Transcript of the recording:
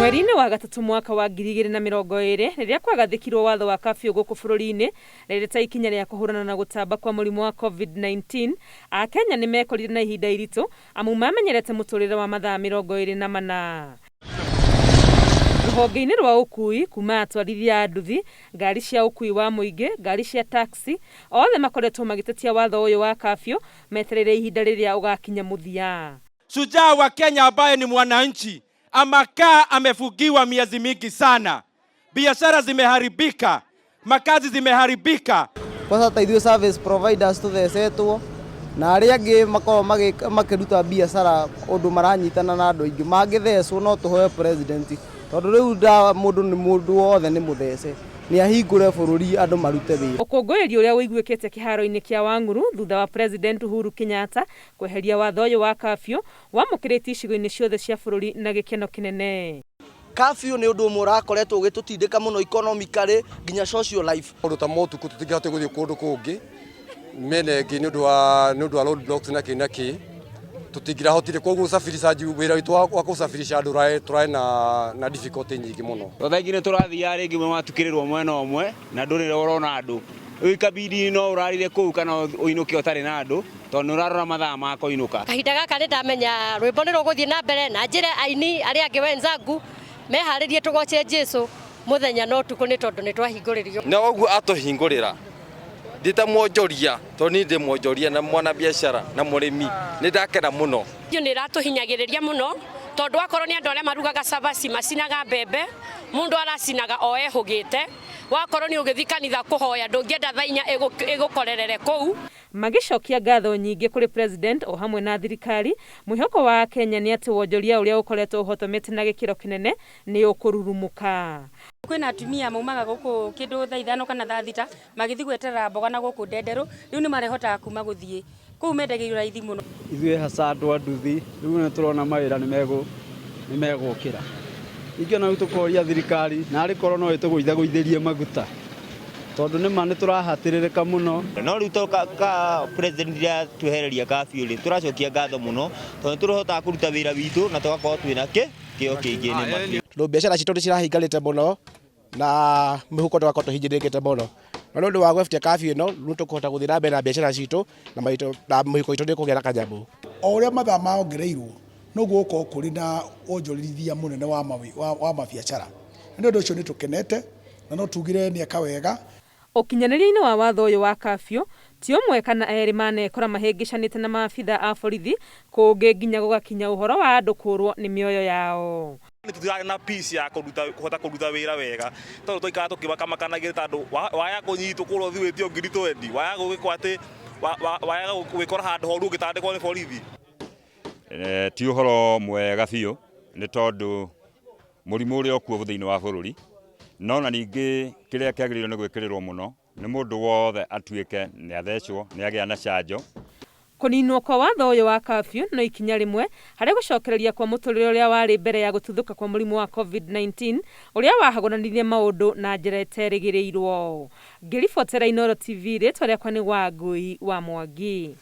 Mweri-inĩ wa gatatũ mwaka wa 2020 rĩrĩa kwagathĩkirwo watho wa curfew gũkũ bũrũri-inĩ rĩrĩ ta ikinya rĩa kũhũrana na gũtamba kwa mũrimũ wa Covid-19, Akenya nĩ mekorire na ihinda iritũ amu mamenyerete mũtũrĩre wa mathaa 24. Rũhonge-inĩ rwa ũkui kuma atwarithia a nduthi, ngari cia ũkui wa mũingĩ, ngari cia taxi, othe makoretwo magĩtetia watho ũyũ wa curfew metereire ihinda rĩrĩa ũgakinya mũthia. Shujaa wa Kenya ambaye ni mwananchi amakaa amefungiwa miezi mingi sana, biashara zimeharibika, makazi zimeharibika. Kwanza ta ithuĩ service providers tũthecetwo na arĩa angĩ makoragwo makĩruta biacara ũndũ maranyitana na andũ aingĩ mangĩthecwo no tũhoe president tondũ rĩu nda mũndũ nĩ mũndũ wothe nĩ mũthece nĩ ahingũre bũrũri andũ marute wĩra. Ũkũngũĩri ũrĩa ũiguĩkĩte kĩharo-inĩ kĩa Wang'uru thutha wa President Uhuru Kenyatta kweheria watho ũyũ wa curfew wamũkĩrĩtio icigo-inĩ ciothe cia bũrũri na gĩkeno kĩnene. Curfew nĩ ũndũ ũmwe ũrakoretwo ũgĩtũtindĩka mũno economically nginya social life. Maũndũ ta ma ũtukũ tũtingĩhota gũthiĩ kũndũ kũngĩ mĩena ĩngĩ nĩ ũndũ wa nĩ ũndũ wa road blocks na kĩ na kĩ tũtingĩrahotire koguo usafirishaji wĩra witũ wa kũsafirisha andũ tũraĩ na difficulty nyingĩ mũno. Thaa ingĩ nĩ tũrathiaga rĩngĩ matukĩrĩrwo mwena ũmwe na ndũrĩ ũrona andũ rĩu ikabidi no ũrarire kũu kana ũinũke ũtarĩ na andũ tondũ nĩ ũrarora mathaa ma kũinũka. Kahinda gaka nĩ ndamenya rwĩmbo nĩ rũgũthiĩ na mbere na njĩre aini arĩa angĩ wenzangu meharĩrie tũgoce Jesu mũthenya na ũtukũ nĩ tondũ nĩ twahingũrĩrio. Na ũguo atũhingũrĩra ndĩ ta mwonjoria tondũ niĩ ndĩ mwonjoria na mwanabiacara na mũrĩmi nĩ ndakena mũno. Nĩ ĩratũhinyagĩrĩria mũno tondũ akorwo nĩ andũ arĩa marugaga cabaci macinaga mbembe mũndũ aracinaga o ehũgĩte wakorwo nĩ ũgĩthiĩ kanitha kũhoya ndũngĩenda thaa inya ĩgũkorerere kũu. Magĩcokia ngatho nyingĩ kũrĩ President o hamwe na thirikari, mwĩhoko wa Kenya nĩ atĩ wonjoria ũrĩa ũkoretwo ũhotomete na gĩkĩro kĩnene nĩ ũkũrurumũka. Kwĩna atumia maumaga gũkũ kĩndũ thaa 5 kana thaa 6 magĩthiĩ gweterera mboga na gũkũ ndenderũ rĩu nĩ marehotaga kuma gũthiĩ kũu mendagĩrio raithi mũno. Ithuĩ hasa andũ a nduthi rĩu nĩ tũrona mawĩra nĩ megũkĩra ningĩ ona rĩu tũkoria thirikari na arĩ korwo no ĩtũgũithagũithĩrie maguta tondũ nĩ ma nĩ tũrahatĩrĩrĩka mũno. No rĩu to ka president rĩrĩa twehereria curfew rĩ tũracokia ngatho mũno tondũ nĩ tũrĩhotaga kũruta wĩra witũ na tũgakorwo twĩna kĩo kĩingĩ nĩ ma. Tondũ biacara citũ nĩ cirahingarĩte mũno na mĩhuko tũgakorwo tũhinyĩrĩrĩkĩte mũno na nĩ ũndũ wa gwebutia curfew ĩno rĩu tũkũhota gũthiĩ na mbere na biacara citũ na mĩhuko itũ nĩ ĩkũgĩa na kanyamũ. O ũrĩa mathaa mongereirwo noguo gũkorwo kũrĩ na wonjorithia mũnene wa mabiacara na nĩ ũndũ ũcio nĩ tũkenete na no tugire nĩ eka wega. Ũkinyanĩria-inĩ wa watho ũyũ wa curfew ti ũmwe kana erĩ manekora mahĩngĩcanĩte na maabitha a borithi kũngĩ nginya gũgakinya ũhoro wa andũ kũrwo nĩ mĩoyo yao. Nĩ tũtirarĩ na peace ya kũruta kũhota kũruta wĩra wega tondũ twaikaraga tũkĩmakamakanagĩra tondũ waya kũnyitwo kũrĩa ũthiĩ wĩtio 20,000 waya gũgĩkwo atĩ waya gwĩkora handũ horu ũgĩtandĩkwo nĩ borithi. Ti ũhoro mwega biũ nĩ tondũ mũrimũ ũrĩa ũkuo thĩinĩ wa bũrũri no na ningĩ kĩrĩa kĩagĩrĩirwo nĩ gwĩkĩrĩrwo mũno nĩ mũndũ wothe atuĩke nĩ athecwo nĩ agĩa na canjo. Kũninwo kwa watho ũyũ wa curfew no ikinya rĩmwe harĩ gũcokereria kwa mũtũrĩre ũrĩa warĩ mbere ya gũtuthũka kwa mũrimũ wa Covid-19 ũrĩa wahagũranirie maũndũ na njĩra ĩterĩgĩrĩirwo. Ngĩribotera Inooro TV rĩtwa rĩakwa nĩ Wangui wa Mwangi.